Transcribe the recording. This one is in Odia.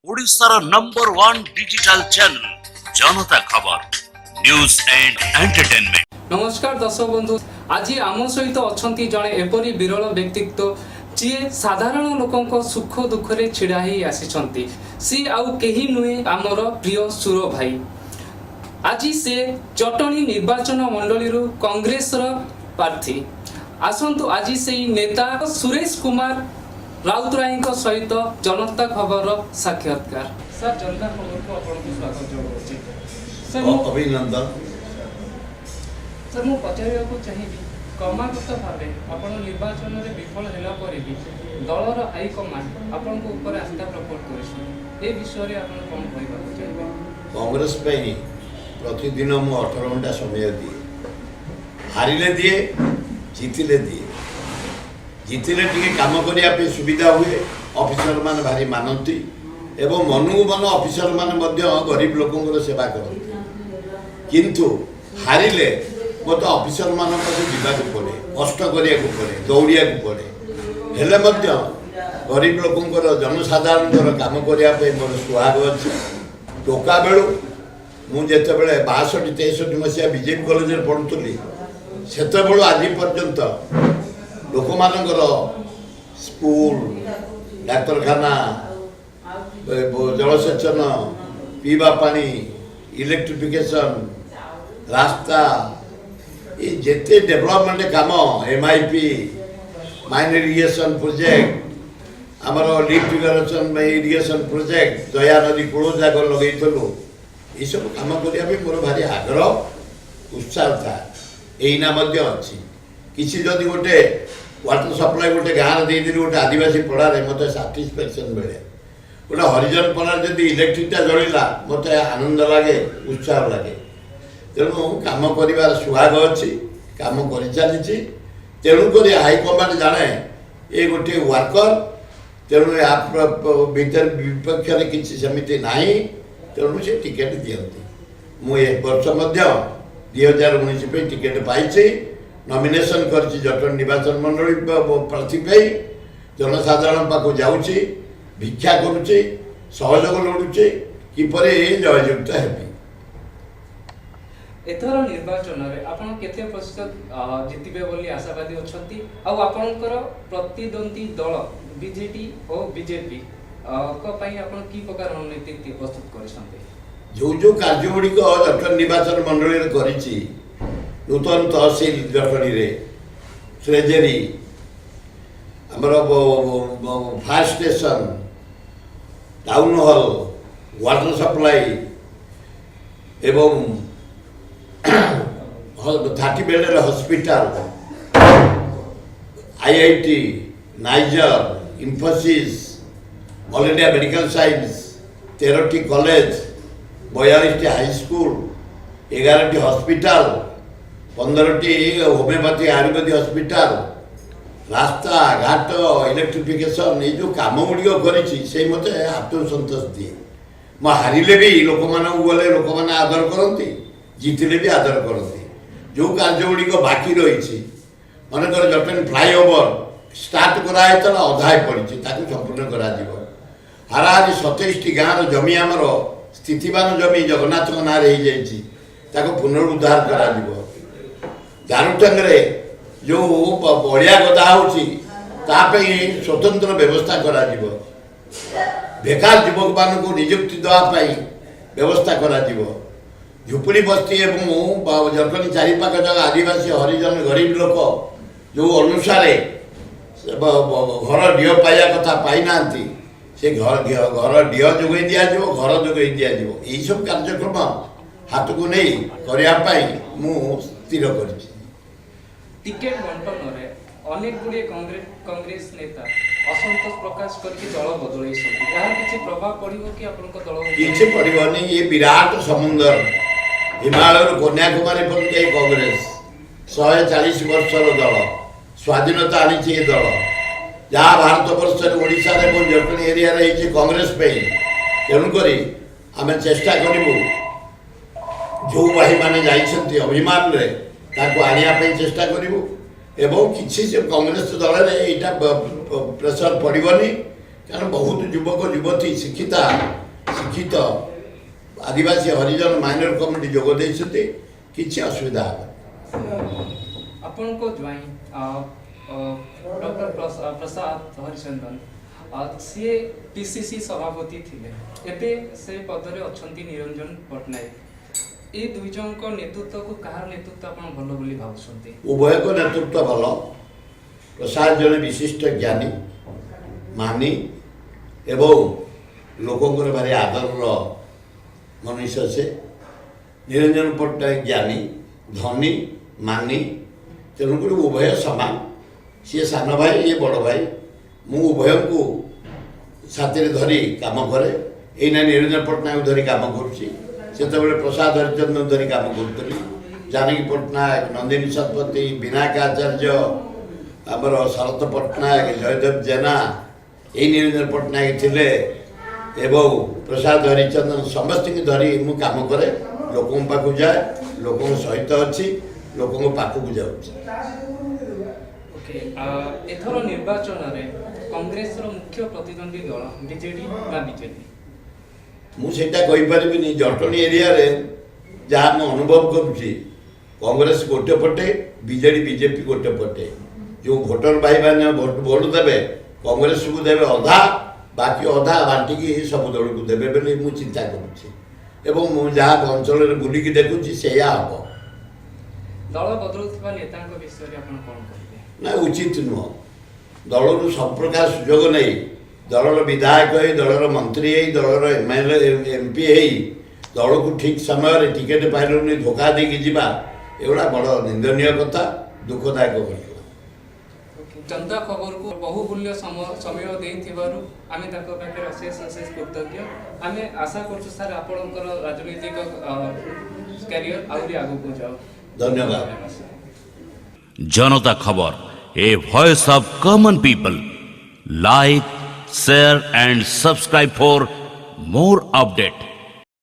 ଓଡ଼ିଶାର ନମ୍ବର ୱାନ୍ ଡିଜିଟାଲ ଚ୍ୟାନେଲ ଜନତା ଖବର, ନ୍ୟୁଜ୍ ଆଣ୍ଡ ଏଣ୍ଟରଟେନମେଣ୍ଟ। ନମସ୍କାର ଦର୍ଶକ ବନ୍ଧୁ, ଆଜି ଆମ ସହିତ ଅଛନ୍ତି ଜଣେ ଏପରି ବିରଳ ବ୍ୟକ୍ତିତ୍ୱ, ଯିଏ ସାଧାରଣ ଲୋକଙ୍କ ସୁଖ ଦୁଃଖରେ ଛିଡ଼ା ହେଇ ଆସିଛନ୍ତି। ସିଏ ଆଉ କେହି ନୁହେଁ, ଆମର ପ୍ରିୟ ସୁର ଭାଇ। ଆଜି ସେ ଜଟଣୀ ନିର୍ବାଚନ ମଣ୍ଡଳୀରୁ କଂଗ୍ରେସର ପ୍ରାର୍ଥୀ। ଆସନ୍ତୁ, ଆଜି ସେଇ ନେତା ସୁରେଶ କୁମାର ରାଉତରାୟଙ୍କ ସହିତ ଜନତା ଖବରର ସାକ୍ଷାତକାର। ସାର୍, ଜନତା ଖବରକୁ ଆପଣଙ୍କୁ ସ୍ୱାଗତ ଜଣାଉଛି ସାର୍। ମୁଁ ଅଭିନନ୍ଦନ। ସାର୍, ମୁଁ ପଚାରିବାକୁ ଚାହିଁବି, କ୍ରମାଗତ ଭାବେ ଆପଣ ନିର୍ବାଚନରେ ବିଫଳ ହେଲା ପରେ ବି ଦଳର ହାଇକମାଣ୍ଡ ଆପଣଙ୍କ ଉପରେ ଆସ୍ଥା ପ୍ରକଟ କରିଛନ୍ତି। ଏ ବିଷୟରେ ଆପଣ କ'ଣ କହିବାକୁ ଚାହିଁବେ? କଂଗ୍ରେସ ପାଇଁ ପ୍ରତିଦିନ ମୁଁ 18 ଘଣ୍ଟା ସମୟ ଦିଏ। ହାରିଲେ ଦିଏ, ଜିତିଲେ ଦିଏ। ଜିତିଲେ ଟିକେ କାମ କରିବା ପାଇଁ ସୁବିଧା ହୁଏ, ଅଫିସରମାନେ ଭାରି ମାନନ୍ତି ଏବଂ ମନକୁ ମନ ଅଫିସରମାନେ ମଧ୍ୟ ଗରିବ ଲୋକଙ୍କର ସେବା କରନ୍ତି। କିନ୍ତୁ ହାରିଲେ ମୋତେ ଅଫିସରମାନଙ୍କ ପାଖକୁ ଯିବାକୁ ପଡ଼େ, କଷ୍ଟ କରିବାକୁ ପଡ଼େ, ଦୌଡ଼ିବାକୁ ପଡ଼େ। ହେଲେ ମଧ୍ୟ ଗରିବ ଲୋକଙ୍କର, ଜନସାଧାରଣଙ୍କର କାମ କରିବା ପାଇଁ ମୋର ସୁହାଗ ଅଛି। ଟୋକା ବେଳୁ ମୁଁ ଯେତେବେଳେ 62 63 ମସିହା ବିଜେପି କଲେଜରେ ପଢ଼ୁଥିଲି, ସେତେବେଳୁ ଆଜି ପର୍ଯ୍ୟନ୍ତ ଲୋକମାନଙ୍କର ସ୍କୁଲ, ଡାକ୍ତରଖାନା, ଜଳସେଚନ, ପିଇବା ପାଣି, ଇଲେକ୍ଟ୍ରିଫିକେସନ୍, ରାସ୍ତା, ଏ ଯେତେ ଡେଭଲପମେଣ୍ଟ କାମ, ଏମ୍ଆଇପି, ମାଇନର ଇରିଗେସନ୍ ପ୍ରୋଜେକ୍ଟ, ଆମର ଲିଫ୍ଟ ଇରିଗେସନ୍, ଇରିଗେସନ୍ ପ୍ରୋଜେକ୍ଟ, ଦୟା ନଦୀ କୂଳ ଯାକ ଲଗେଇଥିଲୁ, ଏସବୁ କାମ କରିବା ପାଇଁ ମୋର ଭାରି ଆଗ୍ରହ, ଉତ୍ସାହ ଥାଏ। ଏଇନା ମଧ୍ୟ ଅଛି। କିଛି ଯଦି ଗୋଟେ ୱାଟର ସପ୍ଲାଏ ଗୋଟେ ଗାଁରେ ଦେଇଦେଲି, ଗୋଟେ ଆଦିବାସୀ ପଡ଼ାରେ, ମୋତେ ସାଟିସ୍ଫ୍ୟାକ୍ସନ୍ ମିଳେ। ଗୋଟେ ହରିଜନ ପଡ଼ାରେ ଯଦି ଇଲେକ୍ଟ୍ରିକଟା ଜଳିଲା, ମୋତେ ଆନନ୍ଦ ଲାଗେ, ଉତ୍ସାହ ଲାଗେ। ତେଣୁ କାମ କରିବାର ସୁହାଗ ଅଛି, କାମ କରିଚାଲିଛି। ତେଣୁକରି ହାଇକମାଣ୍ଡ ଜାଣେ ଏ ଗୋଟିଏ ୱାର୍କର, ତେଣୁ ୟା ଭିତରେ ବିପକ୍ଷରେ କିଛି ସେମିତି ନାହିଁ, ତେଣୁ ସେ ଟିକେଟ୍ ଦିଅନ୍ତି। ମୁଁ ଏ ବର୍ଷ ମଧ୍ୟ 2019 ପାଇଁ ଟିକେଟ୍ ପାଇଛି, ନମିନେସନ୍ କରିଛି ଜଟଣୀ ନିର୍ବାଚନ ମଣ୍ଡଳୀ ପ୍ରାର୍ଥୀ ପାଇଁ। ଜନସାଧାରଣ ପାଖକୁ ଯାଉଛି, ଭିକ୍ଷା କରୁଛି, ସହଯୋଗ ଲୋଡ଼ୁଛି, କିପରି ଜୟଯୁକ୍ତ ହେବି। ଏଥର ନିର୍ବାଚନରେ ଆପଣ କେତେ ପ୍ରତିଶତ ଜିତିବେ ବୋଲି ଆଶାବାଦୀ ଅଛନ୍ତି? ଆଉ ଆପଣଙ୍କର ପ୍ରତିଦ୍ୱନ୍ଦ୍ୱୀ ଦଳ ବିଜେଡି ଓ ବିଜେପି ଙ୍କ ପାଇଁ ଆପଣ କି ପ୍ରକାର ରଣନୀତି ପ୍ରସ୍ତୁତ କରିଛନ୍ତି? ଯେଉଁ ଯେଉଁ କାର୍ଯ୍ୟ ଗୁଡ଼ିକ ଜଟଣୀ ନିର୍ବାଚନ ମଣ୍ଡଳୀରେ କରିଛି, ନୂତନ ତହସିଲ ଜଟଣୀରେ, ଟ୍ରେଜେରୀ, ଆମର fire station, town hall, water supply ଏବଂ 30 ବେଡ଼ର hospital, IIT, NISER, Infosys, all India medical science, 13ଟି college, 42ଟି high school, 11ଟି hospital, 15ଟି homeopathy, ଆୟୁର୍ବେଦିକ ହସ୍ପିଟାଲ, ରାସ୍ତା ଘାଟ, ଇଲେକ୍ଟ୍ରିଫିକେସନ୍, ଏଇ ଯେଉଁ କାମ ଗୁଡ଼ିକ କରିଛି, ସେଇ ମୋତେ ଆତ୍ମସନ୍ତୋଷ ଦିଏ। ମୁଁ ହାରିଲେ ବି ଲୋକମାନଙ୍କୁ ଗଲେ ଲୋକମାନେ ଆଦର କରନ୍ତି, ଜିତିଲେ ବି ଆଦର କରନ୍ତି। ଯେଉଁ କାର୍ଯ୍ୟ ଗୁଡ଼ିକ ବାକି ରହିଛି, ମନେକର ଜଟଣୀ ଫ୍ଲାଇଓଭର ଷ୍ଟାର୍ଟ କରାହେଇଥିଲା, ଅଧା ହେଇ ପଡ଼ିଛି, ତାକୁ ସମ୍ପୂର୍ଣ୍ଣ କରାଯିବ। ହାରାହାରି 27ଟି ଗାଁର ଜମି ଆମର ସ୍ଥିତିବାନ ଜମି ଜଗନ୍ନାଥଙ୍କ ନାଁରେ ହେଇଯାଇଛି, ତାକୁ ପୁନରୁଦ୍ଧାର କରାଯିବ। ଦାରୁଟାଙ୍ଗରେ ଯେଉଁ ଅଳିଆ ଗଦା ହେଉଛି, ତା ପାଇଁ ସ୍ୱତନ୍ତ୍ର ବ୍ୟବସ୍ଥା କରାଯିବ। ବେକାର ଯୁବକମାନଙ୍କୁ ନିଯୁକ୍ତି ଦେବା ପାଇଁ ବ୍ୟବସ୍ଥା କରାଯିବ। ଝୁପୁଡ଼ି ବସ୍ତି ଏବଂ ଜଟଣୀ ଚାରିପାଖ ଜାଗା ଆଦିବାସୀ, ହରିଜନ, ଗରିବ ଲୋକ ଯେଉଁ ଅନୁସାରେ ସେ ଘର ଡିହ ପାଇବା କଥା ପାଇନାହାନ୍ତି, ସେ ଘର ଡିହ ଯୋଗାଇ ଦିଆଯିବ, ଘର ଯୋଗାଇ ଦିଆଯିବ। ଏଇସବୁ କାର୍ଯ୍ୟକ୍ରମ ହାତକୁ ନେଇ କରିବା ପାଇଁ ମୁଁ ସ୍ଥିର କରିଛି। ଟିକେଟ ବଣ୍ଟନରେ ଅନେକ ଗୁଡ଼ିଏ କଂଗ୍ରେସ ନେତା ଅସନ୍ତୋଷ ପ୍ରକାଶ କରିକି ଦଳ ବଦଳେଇଛନ୍ତି। ଏହାର କିଛି ପ୍ରଭାବ ପଡ଼ିବ କି ଆପଣଙ୍କ ଦଳ ଉପରେ? କିଛି ପଡ଼ିବନି। ଏ ବିରାଟ ସମୁନ୍ଦର, ହିମାଳୟରୁ କନ୍ୟାକୁମାରୀ ପର୍ଯ୍ୟନ୍ତ ଏ କଂଗ୍ରେସ 140 ବର୍ଷର ଦଳ। ସ୍ୱାଧୀନତା ଆଣିଛି ଏ ଦଳ। ଯାହା ଭାରତ ବର୍ଷରେ, ଓଡ଼ିଶାରେ ଏବଂ ଜଟଣୀ ଏରିଆରେ ହେଇଛି କଂଗ୍ରେସ ପାଇଁ। ତେଣୁକରି ଆମେ ଚେଷ୍ଟା କରିବୁ, ଯେଉଁ ଭାଇମାନେ ଯାଇଛନ୍ତି ଅଭିମାନରେ, ତାକୁ ଆଣିବା ପାଇଁ ଚେଷ୍ଟା କରିବୁ ଏବଂ କିଛି ସେ କଂଗ୍ରେସ ଦଳରେ ଏଇଟା ପ୍ରେସର ପଡ଼ିବନି। କାରଣ ବହୁତ ଯୁବକ ଯୁବତୀ, ଶିକ୍ଷିତା ଶିକ୍ଷିତ, ଆଦିବାସୀ, ହରିଜନ, ମାଇନର କମ୍ୟୁନିଟି ଯୋଗ ଦେଇଛନ୍ତି। କିଛି ଅସୁବିଧା ହେବ ଆପଣଙ୍କ ଜ୍ୱାଇଁ ଡକ୍ଟର ପ୍ରସାଦ ହରିଚନ୍ଦନ, ସିଏ ପିସିସି ସଭାପତି ଥିଲେ। ଏବେ ସେ ପଦରେ ଅଛନ୍ତି ନିରଞ୍ଜନ ପଟ୍ଟନାୟକ। ଏ ଦୁଇ ଜଣଙ୍କ ନେତୃତ୍ୱକୁ, କାହାର ନେତୃତ୍ୱ ଆପଣ ଭଲ ବୋଲି ଭାବୁଛନ୍ତି? ଉଭୟଙ୍କ ନେତୃତ୍ୱ ଭଲ। ପ୍ରସାଦ ଜଣେ ବିଶିଷ୍ଟ ଜ୍ଞାନୀ, ମାନୀ ଏବଂ ଲୋକଙ୍କର ଭାରି ଆଦରର ମନୁଷ୍ୟ ସେ। ନିରଞ୍ଜନ ପଟ୍ଟନାୟକ ଜ୍ଞାନୀ, ଧନୀ, ମାନୀ। ତେଣୁକରି ଉଭୟ ସମାନ। ସିଏ ସାନ ଭାଇ, ଇଏ ବଡ଼ ଭାଇ। ମୁଁ ଉଭୟଙ୍କୁ ସାଥିରେ ଧରି କାମ କରେ। ଏଇନା ନିରଞ୍ଜନ ପଟ୍ଟନାୟକ ଧରି କାମ କରୁଛି, ସେତେବେଳେ ପ୍ରସାଦ ହରିଚନ୍ଦନ ଧରି କାମ କରୁଥିଲି। ଜାନକୀ ପଟ୍ଟନାୟକ, ନନ୍ଦିନୀ ଶତପଥୀ, ବିନାୟକ ଆଚାର୍ଯ୍ୟ, ଆମର ଶରତ ପଟ୍ଟନାୟକ, ଜୟଦେବ ଜେନା, ଏଇ ନିରଞ୍ଜନ ପଟ୍ଟନାୟକ ଥିଲେ ଏବଂ ପ୍ରସାଦ ହରିଚନ୍ଦନ, ସମସ୍ତଙ୍କୁ ଧରି ମୁଁ କାମ କରେ। ଲୋକଙ୍କ ପାଖକୁ ଯାଏ, ଲୋକଙ୍କ ସହିତ ଅଛି, ଲୋକଙ୍କ ପାଖକୁ ଯାଉଛି। ଓକେ, ଏଥର ନିର୍ବାଚନରେ କଂଗ୍ରେସର ମୁଖ୍ୟ ପ୍ରତିଦ୍ୱନ୍ଦ୍ୱୀ ଦଳ ବିଜେଡି ନା ବିଜେପି? ମୁଁ ସେଇଟା କହିପାରିବିନି। ଜଟଣୀ ଏରିଆରେ ଯାହା ମୁଁ ଅନୁଭବ କରୁଛି, କଂଗ୍ରେସ ଗୋଟେ ପଟେ, ବିଜେଡି ବିଜେପି ଗୋଟେ ପଟେ। ଯେଉଁ ଭୋଟର ଭାଇମାନେ ଭୋଟ ଦେବେ, କଂଗ୍ରେସକୁ ଦେବେ ଅଧା, ବାକି ଅଧା ବାଣ୍ଟିକି ସବୁ ଦଳକୁ ଦେବେ ବୋଲି ମୁଁ ଚିନ୍ତା କରୁଛି ଏବଂ ମୁଁ ଯାହା ଅଞ୍ଚଳରେ ବୁଲିକି ଦେଖୁଛି, ସେଇଆ ହେବ। ଦଳ ବଦଳୁଥିବା ନେତାଙ୍କ ବିଷୟରେ ଆପଣ କ'ଣ କହିବେ? ନା, ଉଚିତ ନୁହଁ। ଦଳରୁ ସବୁ ପ୍ରକାର ସୁଯୋଗ ନେଇ, ଦଳର ବିଧାୟକ ହେଇ, ଦଳର ମନ୍ତ୍ରୀ ହେଇ, ଦଳର ଏମଏଲଏ, ଏମପି ହେଇ, ଦଳକୁ ଠିକ୍ ସମୟରେ ଟିକେଟ୍ ପାଇଲୁନି, ଧୋକା ଦେଇକି ଯିବା, ଏଗୁଡ଼ା ବଡ଼ ନିନ୍ଦନୀୟ କଥା, ଦୁଃଖଦାୟକ ଘଟଣା। ଜନତା ଖବରକୁ ବହୁମୂଲ୍ୟ ସମୟ ଦେଇଥିବାରୁ ଆମେ ତାଙ୍କ ପାଖରେ ଅଶେଷ ଅଶେଷ କୃତଜ୍ଞ। ଆମେ ଆଶା କରୁଛୁ ସାର୍, ଆପଣଙ୍କର ରାଜନୈତିକ କ୍ୟାରିୟର ଆହୁରି ଆଗକୁ ଯାଉ। ଧନ୍ୟବାଦ। ଧନ୍ୟବାଦ sir. Janata Khabar, a voice of common people. Like, share and subscribe for more update.